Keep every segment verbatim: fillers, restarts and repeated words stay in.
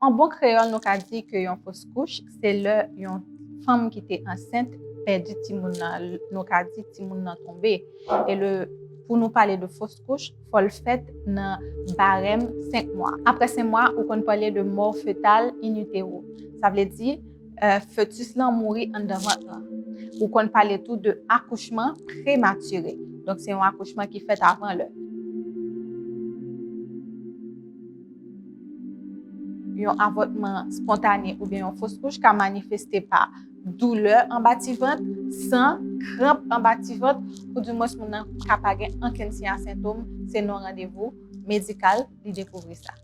An bon kreyòl, nou ka di ke yon fos kouch, se lè yon fanm ki te ansent pèdi timoun nan, nou ka di timoun nan tonbe. E le, pou nou pale de fos kouch, fò l fèt nan barèm senk mwa. Apre senk mwa, ou konn pale de mò fetal in utero. Sa vle di, euh, fetis lan mouri anndan vant lan. Ou konn pale tou de akouchman prematire. Donk, se yon akouchman ki fèt avan lè. Yon avòtman spontane oubyen yon fos kouch ka manifeste pa doulè anba ti vant, san, kranp anba ti vant, oudimwens moun nan ka pa gen ankenn siy a sentòm, se nan randevou medikal li dekouvri sa.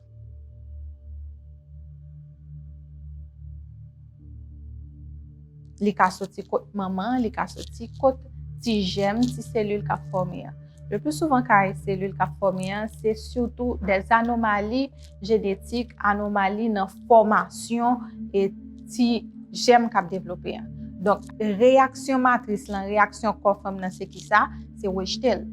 Li ka soti kot manman, li ka soti kot ti jèm, ti selil k ap fòme an. Le pli souvan, kay selil k ap fòme an, se sitou dè anomali jenetik, anomali nan fòmasyon e ti jèm k ap devlope an. Donk, reyaksyon matris lan, reyaksyon kò fanm nan, se ki sa? Se rejte l.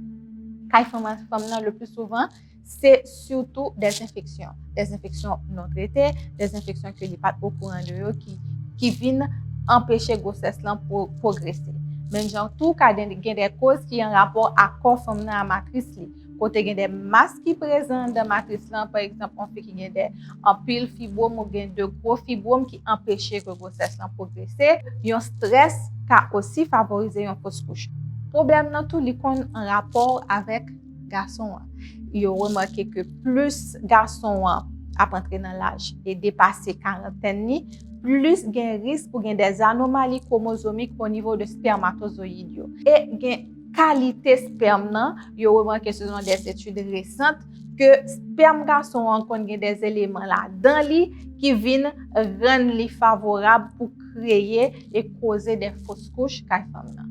Kay fanm, fanm nan, le pli souvan, se sitou dè enfeksyon. Dè enfeksyon non trete, dè enfeksyon ke li pa t okouran de yo ki, ki vin anpeche gwosès lan pwo-, pwogrese. Menm jan tou, ka gen, gen dè koz ki an rapò ak kò fanm nan, a matris li. Kote gen dè mas ki prezan anndan matris lan, pa egzanp, yon fi ki gen dè anpil fibwòm ou gen de gwo fibwòm ki anpeche ke gwosès lan pwogrese. Yon estrès ka osi favorize yon fos kouch. Pwoblèm nan tou, li konn an rapò avèk gason an. Yo remake ke plis gason an ap antre nan laj e depase karantèn li, plis gen risk pou gen dè anomali kwomozomik o nivo de spèmatozoyid yo. E gen kalite spèm nan, yo remake selon dè etid resant ke spèm gason an konn gen dè eleman ladan li ki vin rann li favorab pou kreye e koze dè fos kouch kay fanm nan.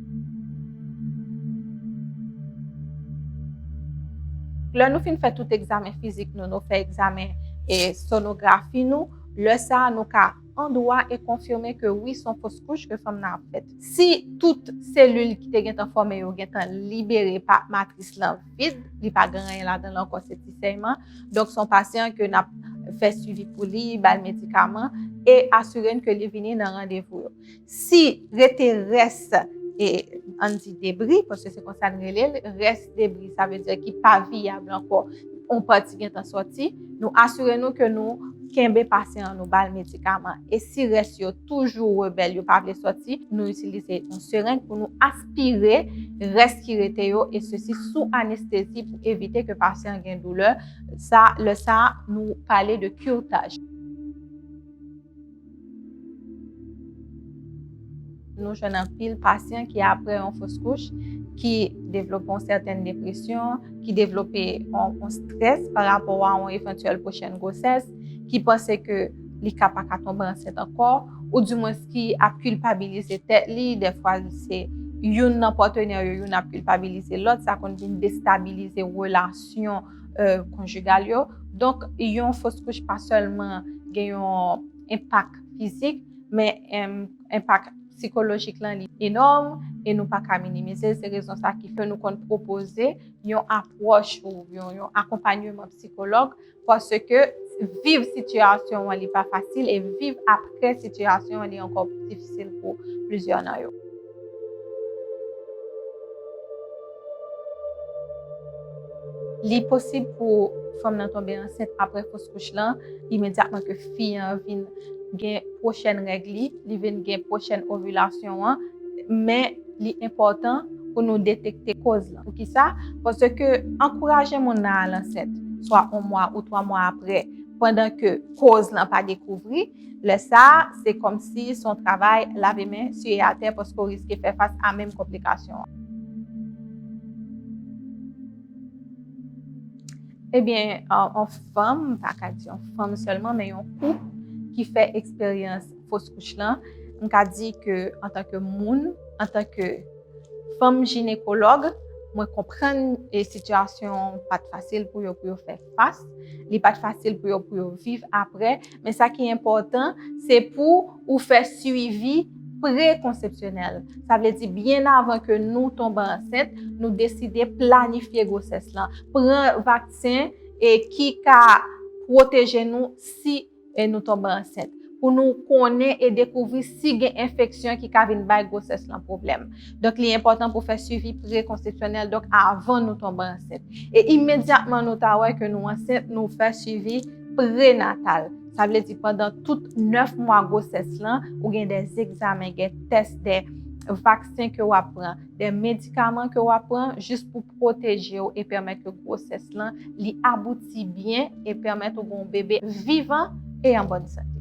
Lè nou fin fè tout egzamen fizik nou, nou fè egzamen e sonografi nou, lè sa a nou ka an dwa e konfime ke wi, se yon fos kouch ke fanm nan ap fèt. Si tout selil ki te gentan fòme yo gentan libere pa matris lan vid, li pa gen anyen ladan l ankò, se ti sèyman. Donk, se yon pasyan ke n ap fè swivi pou li, ba l medikaman e asire n ke li vini nan randevou yo. Si rete rès, e, ann di debri, paske se konsa n rele l, rès debri, sa vle di ki pa viyab ankò, yon pati gentan sòti, nou asire nou ke nou kenbe pasyan an, nou ba l medikaman. E si rès yo toujou rebèl, yo pa vle sòti, nou itilize yon sereng pou nou aspire rès ki rete yo, e sesi sou anestezi pou evite ke pasyan an gen doulè. Sa, lè sa, nou pale de curettage. Nou jwenn anpil pasyan ki, apre yon fos kouch, ki devlope yon sètèn depresyon, ki devlope yon, yon estrès pa rapò a yon evantyèl pwochèn gwosès, ki panse ke li ka pa ka tonbe ansent ankò, oudimwens ki ap kilpabilize tèt li, dèfwa se youn nan patnè yo, youn ap kilpabilize lòt, sa konn vin destabilize relasyon, euh, konjigal yo. Donk, yon fos kouch pa sèlman gen yon enpak fizik, men, em, enpak sikolojik lan li enòm e nou pa ka minimize l. Se rezon sa ki fè nou konn pwopoze yon apwòch ou yon, yon akonpanyman sikològ, paske viv sitiyasyon an li pa fasil e viv apre sitiyasyon an li ankò difisil pou plizyè nan yo. Li posib pou fanm nan tonbe ansent apre fos kouch lan, imedyatman ke fi an vin gen pwochèn règ li, li vin gen pwochèn ovilasyon an, men li enpòtan pou nou detekte koz lan. Poukisa? Paske ankouraje moun nan al ansent, swa yon mwa ou twa mwa apre, pandan ke koz lan pa dekouvri, lè sa a, se kòmsi se yon travay lave men, siye atè, paske w riske fè fas a menm konplikasyon an. Ebyen, an, yon fanm, m pa ka di yon fanm sèlman, men yon koup ki fè eksperyans fos kouch lan, m ka di ke antanke moun, antanke fanm jinekològ, mwen konprann e sitiyasyon an pa t fasil pou yo, pou yo fè fas. Li pa t fasil pou yo, pou yo viv apre. Men sa ki enpòtan, se pou ou fè swivi prekonsepsyonèl. Sa vle di, byen avan ke nou tonbe ansent, nou deside planifye gwosès lan. Pran vaksen e ki ka pwoteje nou si e nou tonbe ansent, pou nou konnen e dekouvri si gen enfeksyon ki ka vin bay gwosès lan pwoblèm. Donk, li enpòtan pou fè swivi prekonsepsyonèl, donk, avan nou tonbe ansent. E imedyatman nou ta wè ke nou ansent, nou fè swivi prenatal. Sa vle di pandan tout nèf mwa gwosès lan, ou gen de egzamen, gen tès, de vaksen ke w ap pran, de medikaman ke w ap pran jis pou pwoteje w e pèmèt ke gwosès lan li abouti byen e pèmèt ou gen yon bebe vivan e an bòn sante.